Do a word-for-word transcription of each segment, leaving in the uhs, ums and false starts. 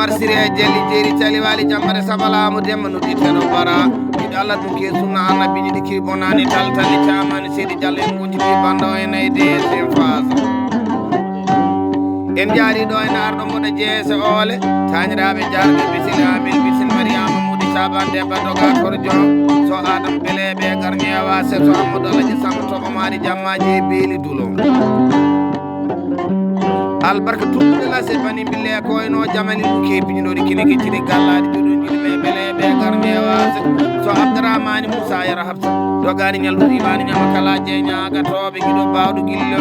Marsiri e Jelli Jeeri Cali Waali Jammare Sabalaamu Demba Nuddi Teɗo Bara. Yiɗo Allah ɗum ke sunna Annabi ni ɗi kiri bonani tal tali camani Seydi Jallo en gonji ɗi bando e nayi de sen fasa. En jaari ɗo en arɗo moɗo jeese oole. Tañiraaɓe jaarɓe bisil Amin bisil Mariama Mudi Saban Demba Doga Korjo. So Adam Beleɓe Garñewa Seso Amadou Alaji Sama Toɓo Mari Jammaji e Beeli Dulo. Albarka tuɗɗuɗe lase bani mbille ko eno jamani ɗum ke piñuɗoɗi kine ke ciri gallaɗi juɗo jiɗi ɓe bele ɓe garne wase. So Abdourahmani Moussa Yero Hafsa dogani ñalluɗi imani ñama kala je ñagatooɓe giɗo bawɗo gillo.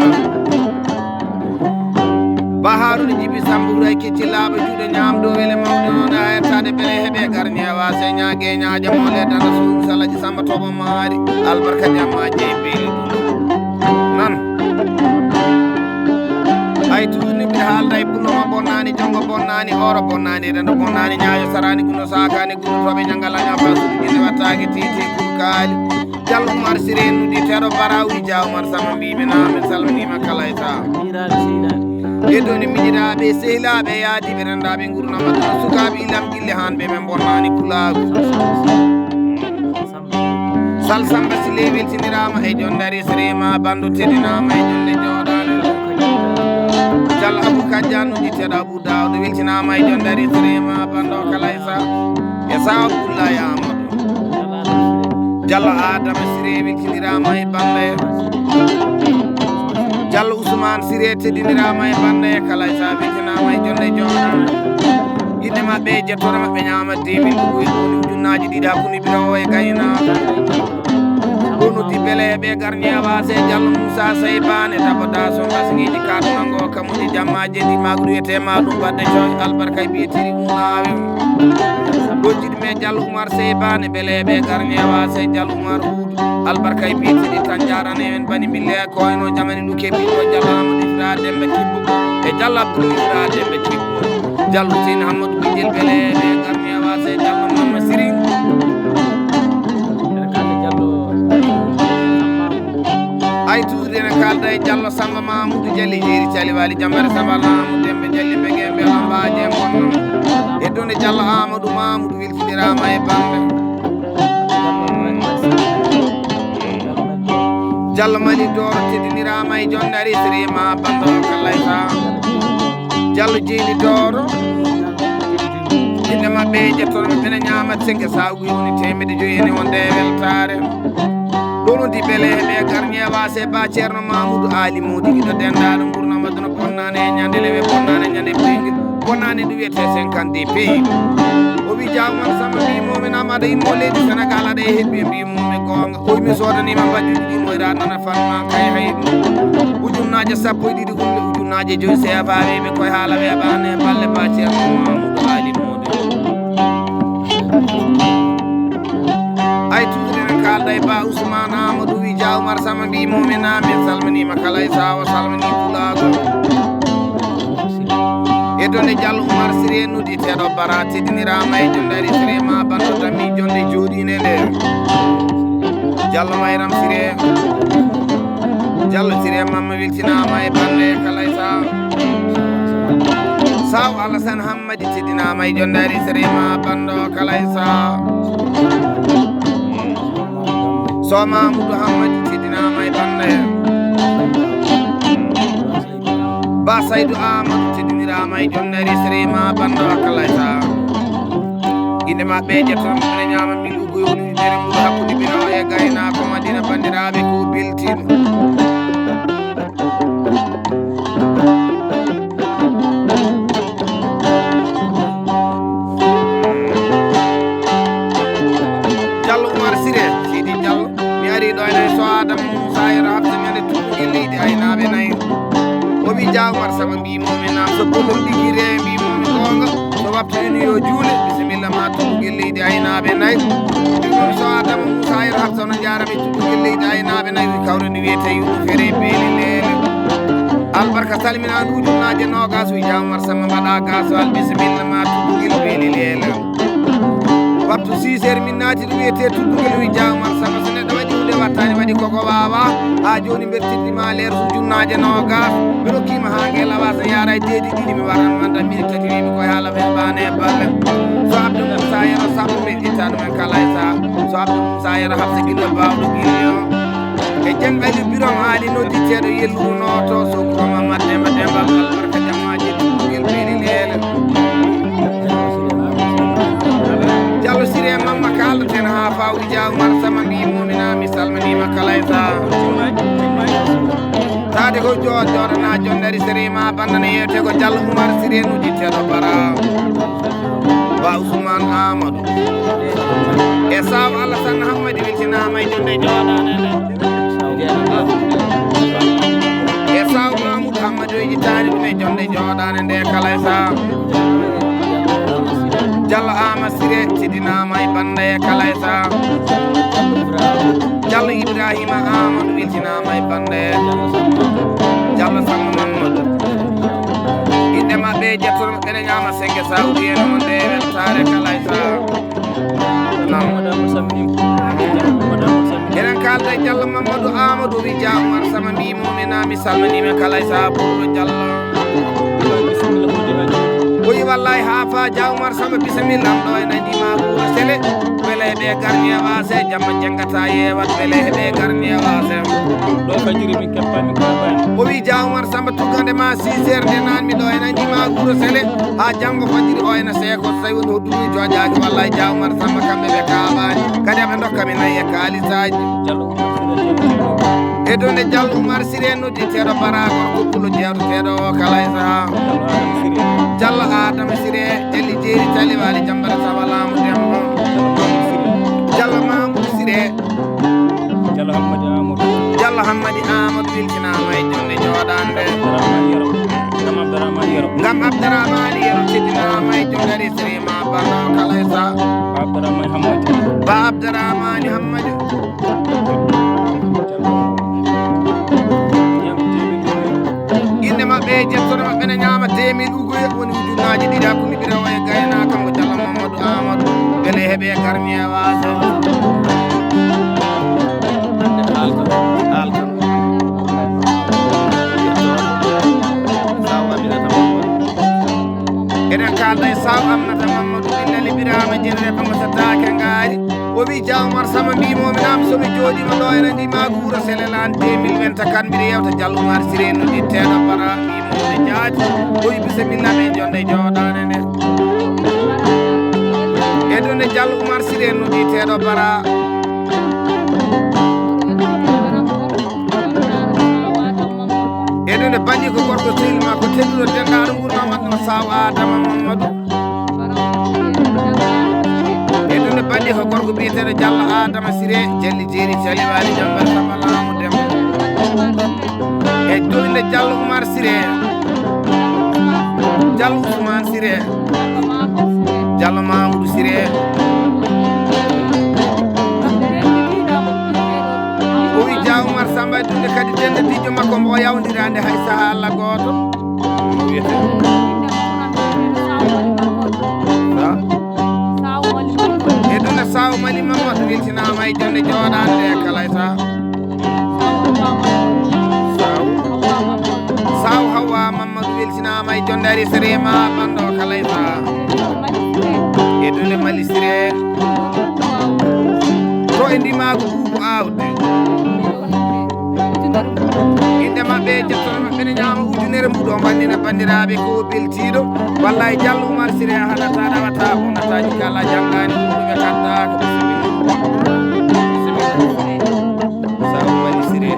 Baharuɗo jibi samburay kecci laaɓa juuɗe ñamɗo wele mawɗo noon a ettade bele heɓe garne wase ñaage ñaaja mole dana suudu salaji samba toɓo maari. Albarka jamma je beeli ɗum nan. Ay tuuni mbiɗa haalda e pulo ma bonnani, jongo bonnani, oro bonnani, rendo bonnani, ñaayo sarani, guno sakani, guno toɓe ñangala ña fasudu jinne wattaki titi kurkali. Jallo Umar Sire nudi teɗo barawi ja Umar sama mbimi na min salminima kala e ta. E doni miñiraɓe sehilaɓe yaadiɓe rendaɓe gurnama ɗum sukaɓe ilam gille hanɓe men bonnani pulagu. Sal Samba Sile weltinirama e jonde resirima bandu tedinama e jonde joɗani. Jal Abu Kajjanu ɗi teɗa Abu Dawud weltinama e jonde resirima bandu Kalaysa. E sa Abdullahi Amadu. Jallo Adama Sire weltinirama e bande. Jallo Ousmane Sire tedinirama e bande Kalaysa weltinama e jonde joɗani. Yimɓe maɓɓe e jettore maɓɓe ñaama deux mille ɗum e ɗoni ujunnaji ɗiɗi hakkunde biro o e gayna. Ɗo noddi bele ɓe garñe wase Jallo Moussa Saybane dabota son asgiji kaɗunango kamuji jammaji ɗi magɗu e tema ɗum badde coy albarka e biyetiri unawe. Ɗo jiɗi me Jallo Oumar Saybane bele ɓe garñe wase Jallo Oumar Huudu albarka e biyetiri tan jarane en bani mbille ko eno jamani ɗum keɓiɗo Jallo Amadou Ifra Demba Kibbo e Jallo Abdoul Ifra Demba Kibbo. Jallo Seyni Hammadou Bijel Bele ɓe garmi e wase Jallo Mama Siri. Ay toujours ene kalda e Jallo Samba Mamoudou Jalli Jeeri Cali Wali Jambare Samba Lamu Dembe Jalli Bege Bela Mbaje Bonno. E ɗon e Jallo Amadou Mamoudou weltinirama e bamɓe. Jallo Mali Doro teddinirama e jonde arisirima bando kallayta. Jallo Jeyni Doro. Inde maɓɓe e jettoɗo ɓe ɓena ñama senke sawgu yoni temede joyi ene wonde e weltare. Ɗo noon di bele heɓe garñe wase ba Ceerno Mamoudou Ali Modi ɗiɗo dendaɗo gurnama dono bonnane e ñande lewe bonnane ñande peyge bonnane ɗum wiyete cinquante pays. O wi jawman sama mbimomi nam aɗa immo leydi Sénégal aɗa e heɓɓi mbimomi gonga o wi mi sodanima mbajjuji ɗimo ira nana fanma kay hay ujunnaje sappo e ɗiɗi ulle ujunnaje joyi sefa wiɓe koye haala weɓane balle ba Ceerno Mamoudou Ali Modi. Ay toujours en kalda e ba Ousmane Amadou wi ja Oumar sama mbimomi nam en salminima kala e sawo salmini pulago. E donde Jallo Oumar Siri en nuddi teɗo bara teddinirama e jonde ari Siri ma bando tammi jonde joɗine nde. Jallo Mayram Siri. Jallo Siri mamma weltinama e bande kala e sawo. Sawo Alassane Hammadi teddinama e jonde ari Siri ma bando kala e sawo. So Mamoudou Hammadi teddinama e bande. Ba Saydou Amadou teddinirama e jonde ari Siri ma bando kala e sawo. Inde maɓɓe e jettoɓe mum ene ñaama min ɗum ko yowlidere mum hakkunde bino e gaynako Madina bandiraɓe ko beltino. Jallo Oumar Siré Sidi Jallo mi ari ɗo ene so Adama Moussa yero habde ñande tuɓɓugel leydi aynaɓe nayi. O wi ja Oumar sama mbimomi nam so bolol ɗigire mbimomi gonga so waptu ene yo juule bisimilla ma tuɓɓugel leydi aynaɓe nayi. Ɗum so Adama Moussa yero habde sono jarami tuɓɓugel leydi aynaɓe nayi wi kawre ndi wiyete yuɗu fere beeli leele. Albarka salmina ujunnaje nogas wi ja Oumar sama mbaɗa gaswal bisimilla ma tuɓɓugel beeli leele. Waptu six heures min naati ɗum wiyete tuɓɓugel wi ja Oumar sama so neɗɗo waɗi Wattani waɗi koko wawa. Ha joni bertirɗi ma leer ujunnaaje nogas. Mi rokkima ha ngel awas ne yara e deedi ɗiɗi mi waran manda miri tati wimi koye haala welbane e balle. So Abdou Moussa Yero sabu mi itta ɗumen kala e sa. So Abdou Moussa Yero hafsa gillo bawɗo gillo. E jeng ali biron ali nodditeɗo yellunoto so koma ma demba demba albarka jamaji gel beli lele. Jallo sire mamma kalten ha fawi jaw mar sama mbi mumina mi salminima kala e sa. Tade ko jo jodana jondari sere ma bandana yete ko jallo umar sire nudi tedo bara. Ba usman amadou e saw alasan hammadi wiltinama e jonde jodane nde. E saw mamoudou hammadi o yitaani ɗum e jonde jodane nde kala e sa. Jallo ama sire tidinama e banda e kala e sa. Jallo ibrahima amadou wiltinama e banda e jallo samma mamadou. Inɗe maɓɓe jettoto ɓene ñama senge saudi en on nde weltare kala e sa. Eɗen kalda e jallo mamadou amadou wi ja umar sama mbimumina mi salminima kala e sa ɓurɗo jallo. O yi wallay ha fa ja umar sama bisimilla am ɗo e nandima ɓuura sele. Bele ɓe garni e wase jamma jengata yewat bele ɓe garni e wase. Ɗo fajiri min keppami kabani. O wi ja umar samba tugande ma six heures nde nanmi ɗo e nandima ɓuura sele. Ha janngo fajiri o ena seeko so tawi woni hoɗɗumi jooƴaaki walla e jawmar samma kamɓe ɓe kaaɓaani kadi aɓe ndokka mi nayi e kaalisaaji. E donde jallo umar sire nodditeeɗo bara gorko pulo jeewteteeɗo o kala e saha. Jallo adama sire jalli jeeri taliwaali jambara sawa laamu dembo. Jallo mamoudou sire. Jallo hammadi amadou. Jallo hammadi amadou wiltinama e jonde jooɗande. Abdourahmane yero. Ngam abdourahmane yero. Ngam abdourahmane yero teddinama e jonde resirima banno kala e sa. Ba abdourahmane hammadi. Ba abdourahmane hammadi. Inde maɓɓe e jettoɗo maɓɓe ne ñaama deux mille ugoye woni ujunnaaji ɗiɗi hakkunde birawo e gaynaka mo jallo mamadou amadou bele heɓe garmi e waso. Ande alto alto. Saw aminata mamadou. Eɗen kalda e saw aminata mamadou ɓillali birama jenere kamo so taake ngaari. O wi jawmar sama mbimomi nam somi jooɗima ɗo ene ndima guura selelan deux mille vingt-quatre mbiɗa yewta jallo umar sire noditteɗo bara mbimomi jaati. O wi bisimilla ɓe jonde jooɗane nde. E ɗone jallo umar sire noditteɗo bara. E ɗone bandi ko gorko sehil ma ko tedduɗo dendaɗo gurna maɗɗo saw adama mamadou. E ɗum ne baɗi ko gorko biyeteeɗo jallo adama sire jalli jeeri jaliwaali jambar sama laamu dem. E ɗum ne jallo umar sire jallo ousmane sire jallo mamoudou sire. O wi ja umar samba e ɗum ne kadi dende dijo makko mbo o yawdirande hay saha allah gooto. E ɗum e saw mali mamadou weltinama e jonde jooɗande e kala e sa. Saw hawa mamadou weltinama e jonde ari serema ɓanɗo kala e sa. E ɗum e malisire to e ndimago ɓuuɓu awde. Inde maɓɓe e jettoɗo maɓɓe ne ñaama ujunere mbuɗo mbannina banndiraaɓe ko beltiiɗo walla e jallo umar siri a haɗata ɗawata bonataji kala janngaani ɗuɓe kaddaka. Saw mali siri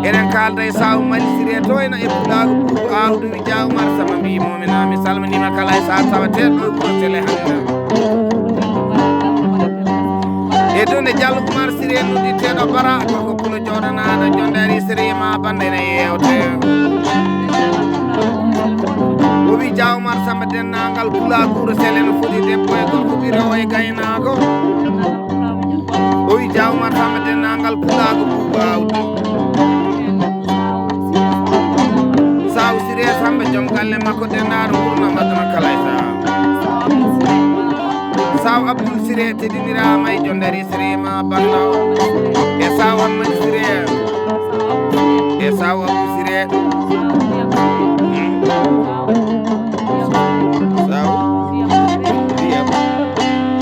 eɗen kaalda e saw mali siri to ena e pulaago ɓuuɓu awdu wi ja umar sama mbimomi na mi salminima kala e sa tawateɗo e wuro tele hannde. E ɗum nde jallo umar siri en noddirteɗo bara gorko pulo jooɗanaɗo jonde ari siri ma bande ene yewte. O wi ja umar samba dennangal pula guuro sele no foti debbo e gorko ɓiro o e gaynako. O wi ja umar samba dennangal pulago ɓuuɓu awdu. Saw sire samba joom galle makko dendaɗo wurno mbaddana kala e sa. Saw Abdul Sire teddiniraama e jondari Sire ma Balla. E Saw Ammadi Sire. E Saw Abu Sire. Hmm. Saw. Ndiyam.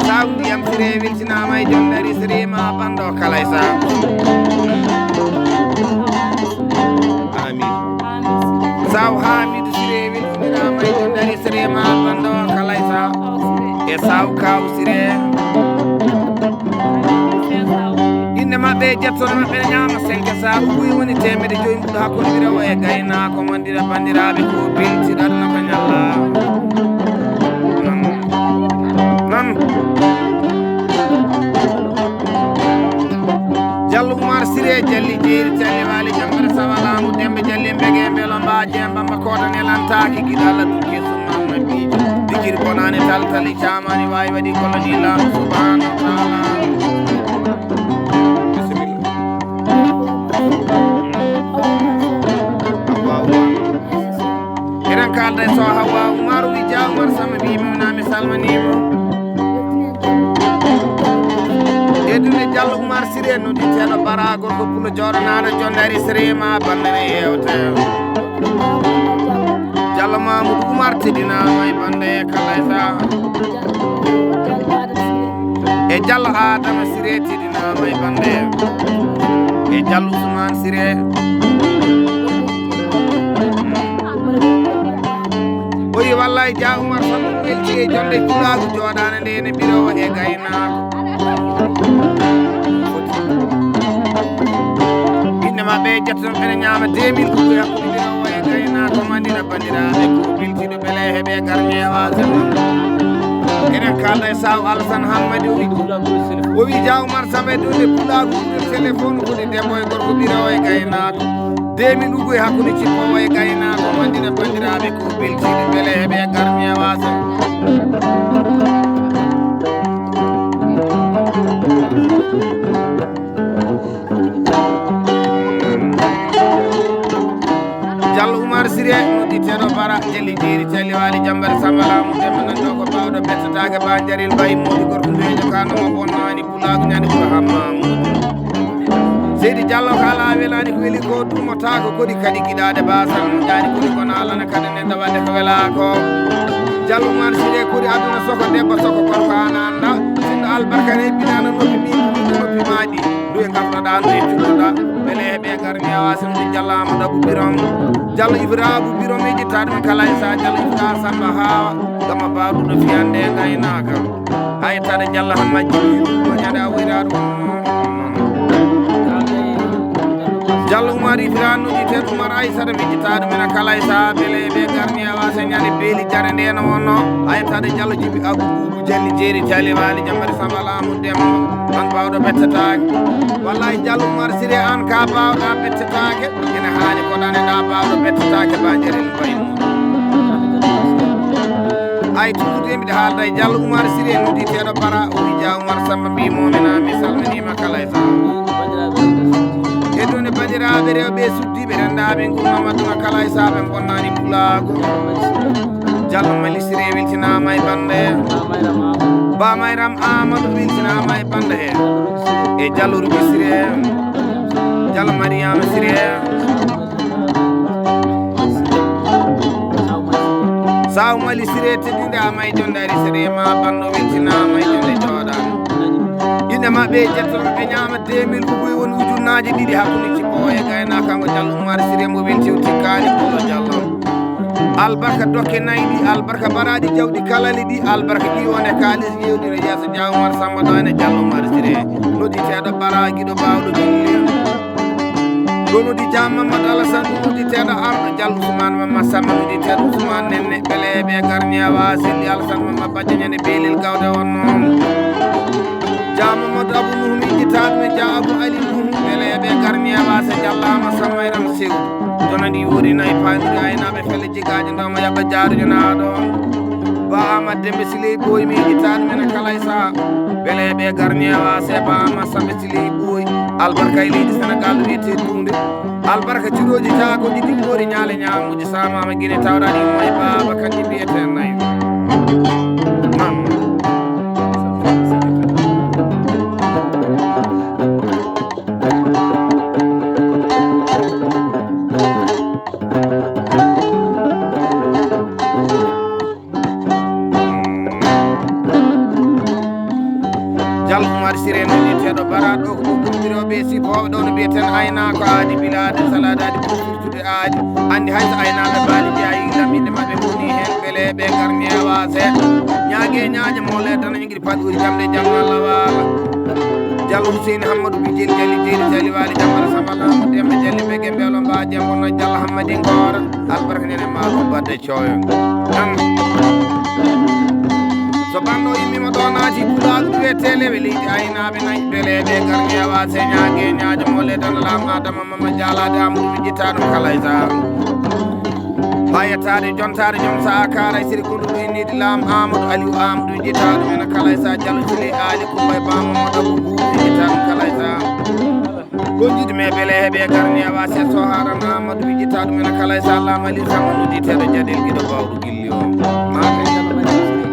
Saw Ndiyam Sire weltinaama e jondari Sire ma Bando Kalaysa. Amin. Saw Hamidu Sire weltinaama e jondari Sire ma Bando Kalaysa. E Saw Kaw Sire. Innde maɓɓe e jettoɗe maɓɓe ne ñaama senke sa ubuy woni teemedde joyi mbuɗo hakkunde rewo e gaynaako mon dira banndiraaɓe ko biltiɗo aduna ko ñalla. Nan. Nan. Jallo Umar Sire Jalli Jeeri Jalli Waali Jambere Sawa Laamu Dembe Jalli Mbege Mbelo Mbaaje Mbamba Koota Nelantaaki giɗo Allah ɗum ke sunna annabiijo. Dikir bonaani taltali caamaani waawi waɗi kono ni laamu subhaanahu wa taala. Bisimilla. Allahu akbar. Eɗen kaalda e so Hawa Umar wi Dia Umar Sama mbiimi wona mi salmaniima. Eddude Jallo Umar Sire nodditeeɗo Bara gorko pulo jooɗanaɗo jondari Sire ma bannde ne yewte. Jallo Mamoudou Umar teddinaama e bannde kala e saha. E Jallo Adama Sire teddinaama e bannde. E Jallo Ousmane Sire. O wi wallay Dia Umar Samba welti e jonde pulaagu jooɗaande nde ne ɓiro e gaynaako. Innde maɓɓe e jetton ene ñaama deux mille kuɓɓe hakkunde ɓiro e gaynaako mandina banndiraaɓe ko biltiɗo bele heɓe garñeewa. Eɗen kaalda e Saw Alassane Hammadi o wi o wi Dia Umar Samba e dunde pulaagu ɗum téléphone woni debbo e gorko ɓiro e gaynaako. Deux mille ugu e hakkunde cippo e gaynaako mandina banndiraaɓe ko biltiɗo bele heɓe garmi e waasa. Jallo Umar Sire nodditeeɗo Bara Jalli Jeeri Jalli Waali Jambere Samba Laamu Demba nan ɗo ko baawɗo bettataake ba jaril bayi moodi gorko mbeejo kano mo bonnaani Pulaagu ñande Buraham Mamuudu. Seydi Jallo kala welaani ko weli ko dumotaako kodi kadi giɗaade baasal mo jaani kodi ko naalana kadi neɗɗo waɗde ko welaa ko. Jallo Umar Sire kodi aduna soko debbo soko gorko ana annda. Sinno albarka ne binana noppi ɓiɗɗo noppi maaɗi. Ndu e ngafnoɗa ndu e cuɗɗoɗa. Bele heɓe garmi awa sino di Jallo Amadou Abou Birom. Jallo Ibra Abou Birom e jittaade men kala e sa Jallo Ibra Samba Hawa. Gama baɗuɗo fiyande e ngaynaaka. Ay taɗa Jallo han majji mo ñande a wayraɗo. Jallo Umar Ifirano di ten Umar Aysata mi jittaɗo men kala e sa bele ɓe garmi a wasa ñande beeli jare nde no wonno. Ay taɗa Jallo jibi Abu Bubu Jalli Jeeri Jali Wali Jambari Samba Lamu Demba an bawɗo bettataake. Wallahi Jallo Umar Sire an ka bawɗa bettataake. Ene haali ko ɗaneɗa bawɗo bettataake ba jarel mbaymo. Ay toujours de mbiɗa haalda e Jallo Umar Sire nodditeeɗo Bara o wi Dia Umar Samba mbimomi na mi salminima kala e sa. E ɗum ne bandiraɓe rewɓe suddiɓe rendaɓe gurnama tuma kala e sa ɓe bonnani pulago. Jallo Mali Sire weltinama e bande. Ba Mayram Amadou weltinama e bande he. E Jallo Rubi Sire. Jallo Mariama Sire. Saw Mali Sire teddinde ama e jonde ari Sire ma banno weltinama e jonde jooɗaɗo. Inde maɓɓe e jettoɓe ɓe ñama deux mille ubuy woni ujunnaji ɗiɗi hakkunde cippo e gaynaka ngo Jallo Umar Sire mo welti o tikkani Pullo Jallo. Albarka dokke nayi ɗi, albarka baraji jawɗi kalali ɗi, albarka ɗi wone kalis yewdire yeeso Dia Umar Samba ɗo ene Jallo Umar Sire. Nodditeɗo bara giɗo bawɗo dille. Ɗo noddi Dia Mamadou Alassane ɗum nodditeɗo arɗo Jallo Ousmane Mama Samba nodditeɗo Ousmane Nenne ɓeleɓe garni awa selli Alassane Mama Bajjo ñande beelel gawde on noon. Dia Mamadou Abou Nuhmi jittaɗo men Dia Abou Ali Nuhmi ɓeleɓe garni awa se jallama Samba Iram Sew. Donandi wori nayi pandiri aynaɓe felle jiggaji ndoma yaɓɓa jaarujo naɗo. Ba Amadou Demba Siley Boy mi jittaɗo men kala e saha. Ɓeleɓe garni awa se ba Amadou Samba Siley Boy. Albarka e leydi Sénégal ɗo wiyete Dunde. Albarka cuɗoji taako ɗiɗi mboori ñaale ñamuji samama guine tawɗaɗi mo e baaba kadi mbiyete nayi. Nan. Salaadaade ɓuri firtude aadi. Anndi hay so aynaaɓe baali jeyaa yiilam, innde maɓɓe woni heen, mbele ɓe ngar ñeewa seeɗa. Ñaage ñaaje mole tan, en ngiɗi paɗuuri jam nde jam Allah waala. Jallo Huseyni Hammadu Bijel Jali Jeeri Jali Waali Jambara Samba Laamu Demba Jali Bege Mbeelo Mbaa Jembo no Jallo Hammadin Goora. Albarka nene maako badde cooyo. Am. So banno immiima ɗo naati Pulaagu wiyetee lewe leydi aynaaɓe nayi mbele ɓe ngar ñeewa seeñaage ñaajo mole tan Laam Adama Mama Jaalaade Amadou mi ƴetta ɗum kala e saha. Haa yettaade jontaade joom saha kaaray siri gonɗo ɗo innede Laam Amadou Aliou Amadou mi ƴetta ɗum ene kala e saha Jallo Sule Aali Kumba e Baa Mamadu Abou Buubu mi ƴetta ɗum kala e saha. Ko jiɗmi e bele heɓe garni e wasi e soharan Amadou mi ƴetta ɗum ene kala e saha Laam Aliou Samba noddi teɗo jaɗel giɗo bawɗo gilli o. Mate Jallo Mariama Siré.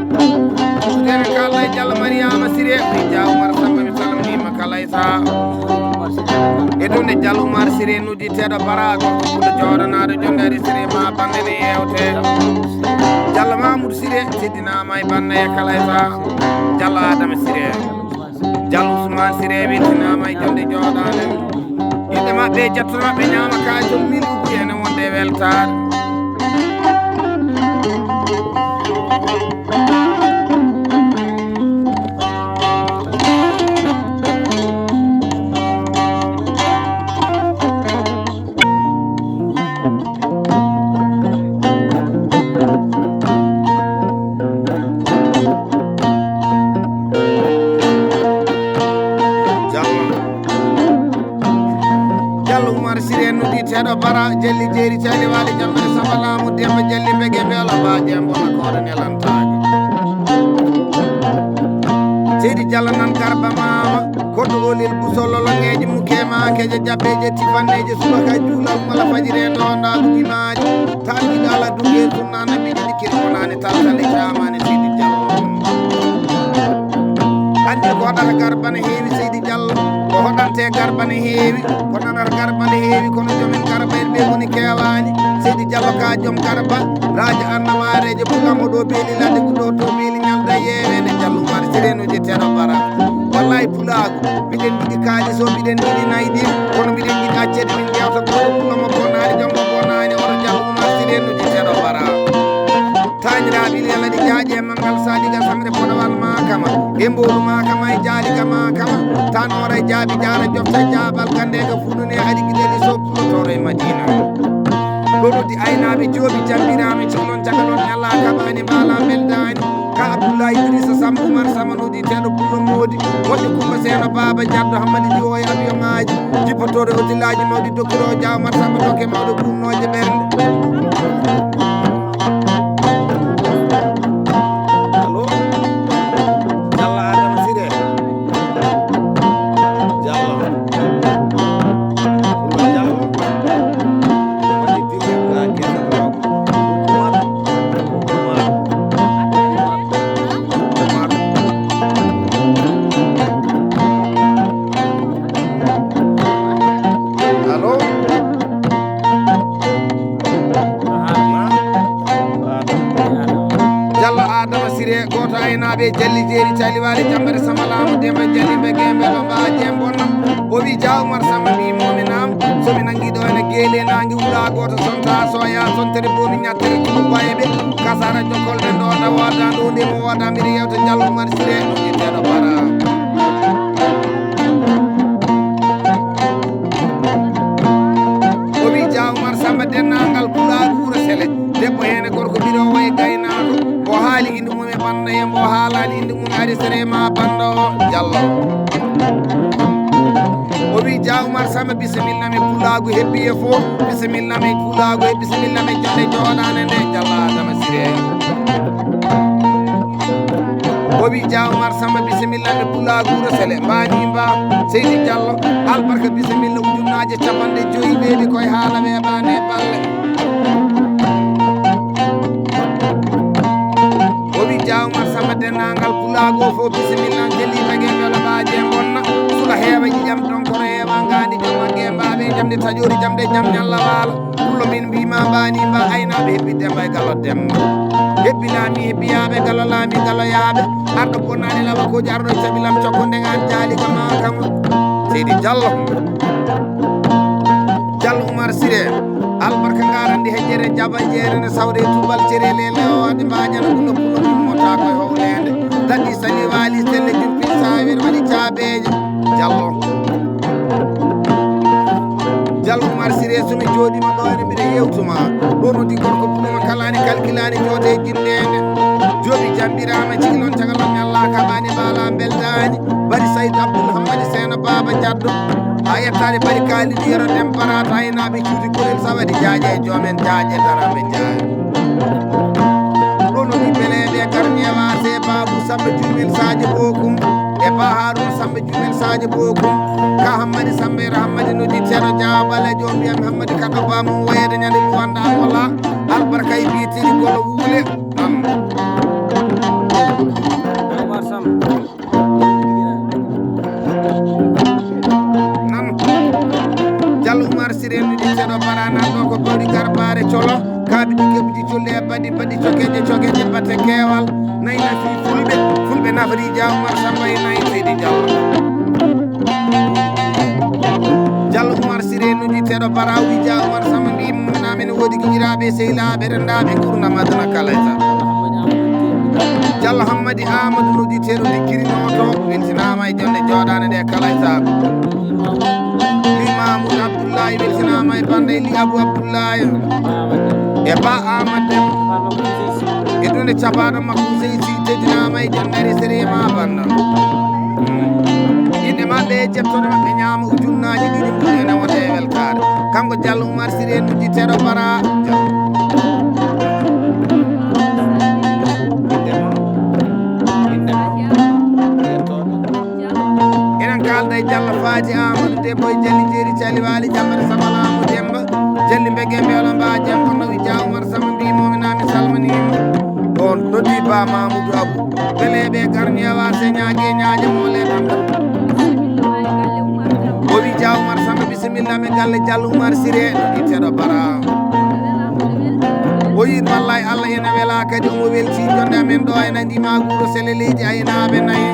Sudene kala e Jallo Mariama Siré mi Dia Oumar Samba mi salminima kala e saha. E ɗum nde Jallo Oumar Siré noddi teɗo baraɗo ko fuɗo joɗanaɗo jonde ari Siré ma bande ne yewte. Jallo Mamoudou Siré teddinama e bande e kala e saha. Jallo Adama Siré. Jallo Ousmane Siré weltinaama e jonde jooɗaande. Yimɓe maɓɓe e jatto maɓɓe ñaama kaajol min ugu ene wonde e weltaare. Jallo Umar Siré noddi teɗo bara jelli jeeri cali wali jambere samba laamu demba jelli mbege mbela ba jembo na koore nelantaga. Seydi Jallo nan garba mama. Koɗo olel busolo longeeji mukema keje jabbeje tifanneje subaka juulal mala fajire ndonda ɗum imaaji tan giɗo ala dunge sunna nabi ɗiɗi kiri wonani taltale jamani sidi jallo. Andi ko hoɗata garba ne heewi sidi jallo, ko hoɗante garba ne heewi, ko nanata garba ne heewi kono jomin garba en ɓe woni kewani. Sidi jallo ka joom garba raja annamareje bugamo ɗo beeli ladde guɗo to beeli ñalda yewede jallo mari sirenoje teɗo bara. Wallahi pulaagu miɗen njiɗi kaalis o miɗen njiɗi nayi ɗin kono miɗen njiɗi accede min jewta goto pulo mo bonani jom mo bonani oto jam umar siɗen no ɗi seeɗo bara. Tañiraaɓe ila laɗi jaaƴe e mangal sadiga sangre podawal makama e mbolu makama e jaaliga makama tan ora e jaabi jaara jofta jaabal gandega fuɗune aɗi giɗeli so pulo toro e madina. Ɗo noddi aynaaɓe jooɓi jambiraama e ciklon caka ɗon ñalla kaɓaani mbaala mbeldaani. Ka Abdoulaye Idrissa Samb Oumar Sama noddi teɗo pullo moodi moƴƴo kumba seeno baaba jaddo hammadi diwo e avion ŋaaji jippotooɗo e hotellaaji mawɗi dokkiroo jawmar samba dokke mawɗo gumnooje ɓernde. Allo. Jalla Adama Siré. Jallo. Pullo Jallo. Waɗi direct la guerre de la Umar. Umar. Umar. Allo. Jallo Adama Siré, gooto aynaaɓe Jalli Jeeri, Cali Waali, Jambere Sama, Laamu Demba, Jalli Mbege, Mbelo, Mbaa, Jembo, Nam. O wi, Jaa Umar Sama, mbi, Momi, Nam. So mi nangi ɗo ene geele, nangi wula gooto, sonta, soya, sontere, boni, ñattere, ɗum, bayeɓe. Kasara, jokkol, ɗen ɗo, ɗa wada, ɗo, nde mo wada, mbiɗa yewta Jallo Umar Siré, ɗum, ƴetteɗo bara. O wi, Jaa Umar Samba, denndaangal pulaagu wuro Sele. Debbo heen e gorko ɓiɗo o e gaynaako. O haali inde mum e bannda e mbo haalaani inde mum ari sere ma bannda o Jallo. O wi, Jaa Umar Samba, bisimilla mi pulaagu hebbi e fof. Bisimilla mi pulaagu e bisimilla mi jonde jooɗaane nde Jallo Adama Siré. O wi, Jaa Umar Samba, bisimilla mi pulaagu wuro Sele. Mbaani mba, Seydi Jallo, albarka bisimilla ujunnaaje capanɗe joyi weeɓi koye haala weeɓaani e balle. O wi, Jaa Umar Samba, denndaangal pulaagu o fof, bisimilla, jelli tagi mbela baaje bonna, sula heewa ƴiƴam, donkoro heewa ngaandi, jom magge mbaawe, jamde taƴoori, jamde jam ñalla waala. Pullo min mbima mbani mba aynaaɓe hebbi Demba e Gallo Demba. Hebbi laami, hebbi yaaɓe Gallo laami, Gallo yaaɓe. Arɗo bonnaani lawa ko jarɗo cabilam cokko nde ngaan jaali kama kama. Seydi Jallo. Diallo Oumar Siré, albarka ngarandi hejjere jaba jeere ne sawde e tubal cere lele o adi mbajana ɗum no pulo ɗum mota koye howlende. Daɗi sali wali selle jumpin sawir waɗi caabeeje. Diallo. Diallo Oumar Siré, so mi jooɗiima ɗo ene mbiɗa yewtuma. Ɗo noddi gorko puɗuma kalani kalkilani joote jinnende. Jooɓi jamɓiraama ciklon cagalon ñalla kaɓani bala beldani. Bari Sayd Abdoul Hammadi Seno Baba Jaddo. A yettaade bari Kalidou Yero Dem Barata aynaaɓe cuuti kurel sawadi jaaje e joomen jaaje daraɓe jaaje. Ɗo no ɓiɓɓe leeɓe garñewa se Babou Samba Jumel Sadio Bokum e Ba Haruna Samba Jumel Sadio Bokum. Ka Hammadi Samba Yero Hammadi noddi Ceerno Jaawa Baleejo o mbiyami Hammadi Kaddo Ba mum woyeede ñande luwanda an wala albarka e biyetiri golo wuule. Nan. Nan. Diallo Oumar Siré noddi Ceerno Bara nan ɗo ko bawɗi garbaare colo. Kaaɓi ɗi keɓuji culle e baɗi baɗi cokeje cokeje batte keewal. Nayi nafi fulɓe, fulɓe nafri Dia Oumar Samba e nayi Seydi Diallo. Diallo Oumar Siré noddi teɗo Bara wi Dia Oumar Samba mbi mum namen woodi giƴiraaɓe seylaaɓe renndaaɓe gurdam aduna kala e sago. Diallo Hammadi Amadou noddi teɗo dikkirinoto weltinaama e jonde jooɗaane ɗe kala e sago. Limamu Abdoulaye weltinaama e bannde Li Abou Abdoulaye e Ba Amadou. E dunde capaɗo makko Sey Si teddinaama e jonde ari sere ma bannda. Inɗe maɓɓe e jettoɗe maɓɓe ñaama ujunnaaji ɗiɗi mbuɗi ene wonde e weltaare. Kanko Diallo Oumar Siré noddi teɗo Bara. Enen kaalda e Diallo Fati Amadou Dembo e Jali Jeeri Cali Waali Jammata Sabalaamu Demba. Jalli mbege mbeelo mba jam kono wi Dia Oumar Samba mbimomi nami salminima. On noddi Ba Mamoudou Abou. Beleɓe garñewa se ñaage ñaaje mole ɗam. O wi Dia Oumar Samba bisimilla mi galle Diallo Oumar Siré noddi teɗo Bara. O yi wallay Allah ene wela kadi omo welti jonde amen ɗo ene ndima guuro sele leydi aynaɓe nayi.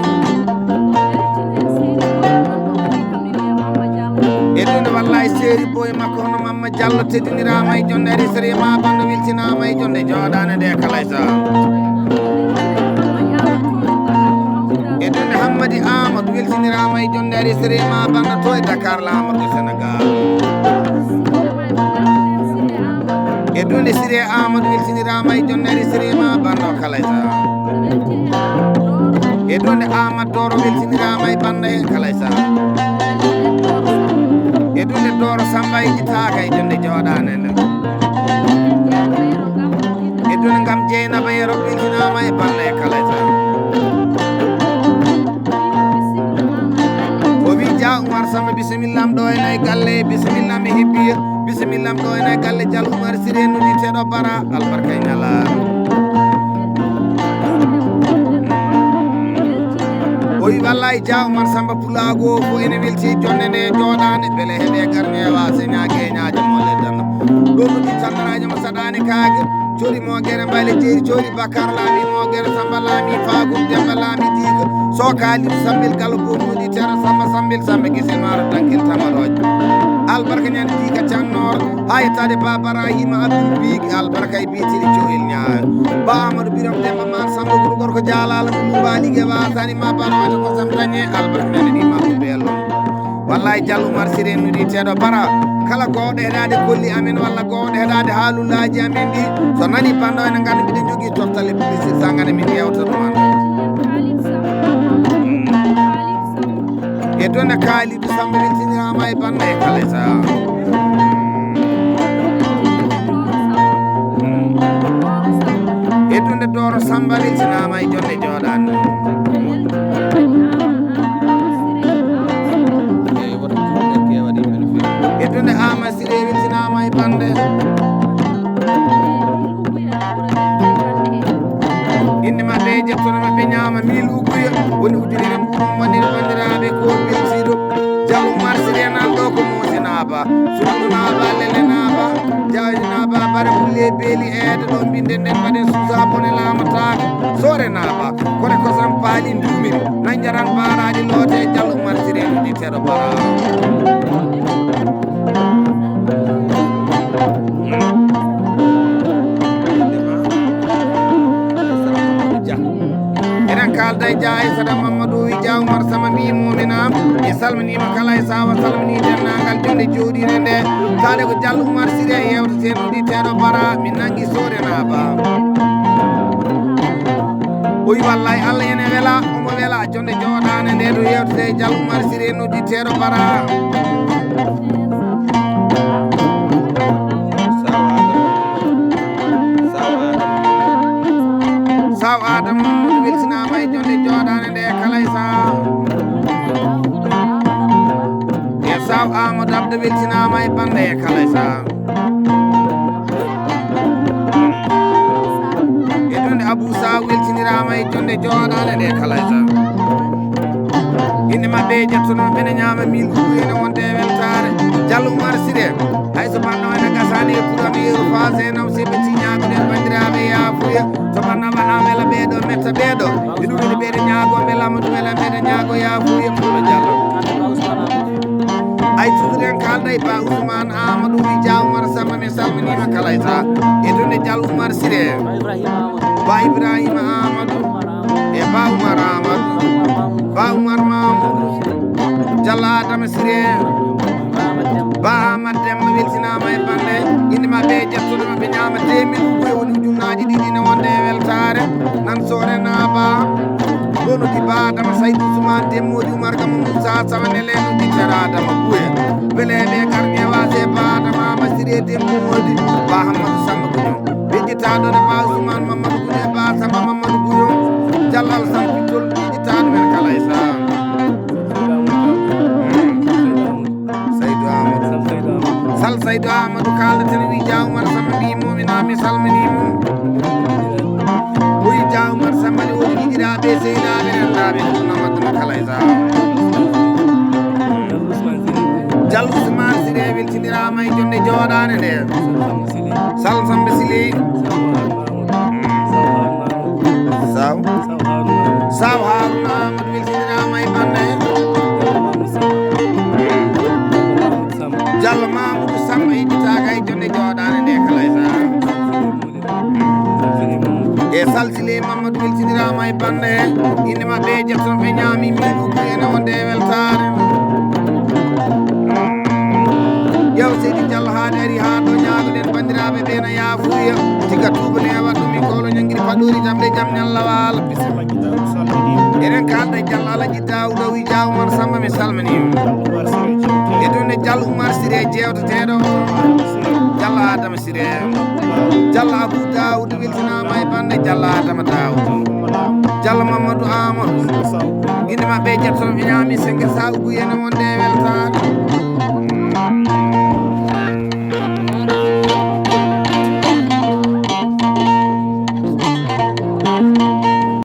E dunde wallay seeri boy makko hono Mamma Diallo teddiniraama e jonde ari sere ma bannda weltinaama e jonde jooɗaane nde kala e saha. E dunde Hammadi Amadou weltiniraama e jonde ari sere ma bannda to e Dakar laamorgo Sénégal. E dunde Siré Amadou weltiniraama e jonde ari sere ma bannda kala e saha. E dunde Amadou Doro weltiniraama e bannda e kala e saha. E dunde Doro Samba e itaaka e jonde jooɗaane nde. E dunde ngam Jeynaba Yero weltinaama e bannda e kala e saha. O wi Dia Oumar Samba bisimilla am ɗo ene e galle bisimilla am e hibbiya bisimilla am ɗo ene e galle Diallo Oumar Siré noddi teɗo Bara albarka e ñalaare. O wi wallay Dia Oumar Samba pulaago o fof ene welti jonde nde jooɗaande bele heɓe garnewa se ñaage ñaaje mo le danda. Ɗo noddi tandaraajo mo saɗaani kaake. Cori mo gere mbale jeeri cori Bakar laami mo gere Samba laami Faagum Demba laami diiga so kaali sambil galo bomuɗi tera Samba sambil Samba gisi maro dankil tamaroje. Albarka ñande diiga cannor ha yettade Babara hima Abdul biigi albarka e bitiri cohil ñaayo. Ba Amadou Biram Demba man Samba guru gorko jaalala mo lumba ligue wasani ma baroje ko sam dañe albarka ñande ɗi ma ɗum bello. Wallay Diallo Oumar Siré noddi teɗo Bara kala gowɗo heɗade kolli amen walla gowɗo heɗade haalullaji amen ɗi so nani banɗo ene ganda mbiɗen jogui tottale publicité sa ganda min yewta ɗum an. E done Kalidou Samba weltinirama e banda e kala e saha. E dunde Doro Samba weltinama e jonde jooɗaande. E dunde Ama Siré weltinama e bande. Inde maɓɓe e ƴettono maɓɓe ñaama mil uguya woni ujunere mburum wonire bandiraɓe ko beltiɗo. Diallo Oumar Siré nan ɗo ko Moussa Naba, Soumou Naba, Lele Naba, Diagne Naba, Bara Bulle Beli Eede ɗo mbinden nden mbaɗen suusa bone laamataako. Soore Naba, kone kosam paali nduumiri, nan jaran baaraaɗi loote Diallo Oumar Siré noddi teɗo bara. Aysata Mamadou Wija Oumar Samba mbi momina. Mi salminima kala e sawa, salmini denndaangal jonde jooɗiinde nde. Taade ko Diallo Oumar Siré yewteteɗo ɗi teɗo bara, mi nangi sore na ba. O wi wallay Allah ene wela, omo wela jonde jooɗaande nde to yewtete Diallo Oumar Siré noddi teɗo bara. Saw Adama, Saw Adama weltinaama e jonde jooɗaande nde kala e saha. E Saw Amadou Abdou weltinaama e bannde e kala e saha. E ɗum nde Abou Sa weltiniraama e jonde jooɗaande nde kala e saha. Innde maɓɓe e ƴettuno ɓene ñaama mil kuuɓu ene wonde e weltaare. Diallo Oumar Siré, hay so banno ene gasani e pura mi yeru fase nam sebe tiñaago ɗen banndiraaɓe yaafuya. So banno waɗaama ela ɓeeɗo metta ɓeeɗo. E ɗum woni ɓeeɗo ñaago ɓe lama ɗum ela ɓeeɗo ñaago yaafuya Pullo Diallo. Ay tutuɗen kaalda e ba Ousmane Amadou Wija Oumar Samba, mi salminiima kala e saha. E ɗum nde Diallo Oumar Siré, ba Ibrahima Amadou, e ba Oumar Amadou, ba Oumar Mamoudou, Diallo Adama Siré, ba Amadou Demba weltinaama e bannde. Innde maɓɓe e ƴettude maɓɓe ñaama teemeɗɗe ɓe woni ujunnaaji ɗiɗi ne wonde e weltaare. Nan soore na ba. Ɗo noddi ba Adama Saydou Ousmane Demmoodi Oumar Gama Moussa Sawane Leno Dittara Adama Bouye. Weleɓe Karñe Wase ba Adama Ama Siré Demmoodi ba Hammadou Samba Guño. Ɓe ƴettaɗo ne ba Ousmane Mamadou Guño ba Samba Mamadou Guño. Diallo Alassane Pittol ɓe ƴettaɗo men kala e saha. Saydou Amadou. Sal Saydou Amadou kaaldaten wi Dia Oumar Samba mbi momina mi salmini mo. Wi Dia Oumar Samba ne woni giɗiraɓe seynaɓe rendaɓe ɗum namatno kala e saha. Diallo Ousmane Siré weltinirama e jonde jooɗaande nde. Sal Samba Sili. Saw. Saw Haruna Amadou weltinirama e bande. Diallo Mamoudou Samba yettitaka e jonde jooɗaande nde kala e saha. E Sal Sili Mamadou weltinirama e bande. Inde maɓɓe e ƴettoɓe ñaami miɗo ko ene wonde e weltaare. Yew Seydi Diallo haade ari haa ɗo ñaagoɗen banndiraaɓe ɓe na yaafuya. Tiga tuuba ne waɗ ɗum mi kolo ñangiri paɗori jamɗe jam ñalla waala. Bisimilla. Eɗen kaalda e Diallo Alaji Daouda wi Dia Oumar Samba mi salmini. E ɗum ne Diallo Oumar Siré jewteteɗo. Diallo Adama Siré. Diallo Abou Daouda weltinama e bande Diallo Adama Daouda. Diallo Mamadou Amadou. Inde maɓɓe e ƴettoɓe ñaami sengel sa ugu ene wonde e weltaare.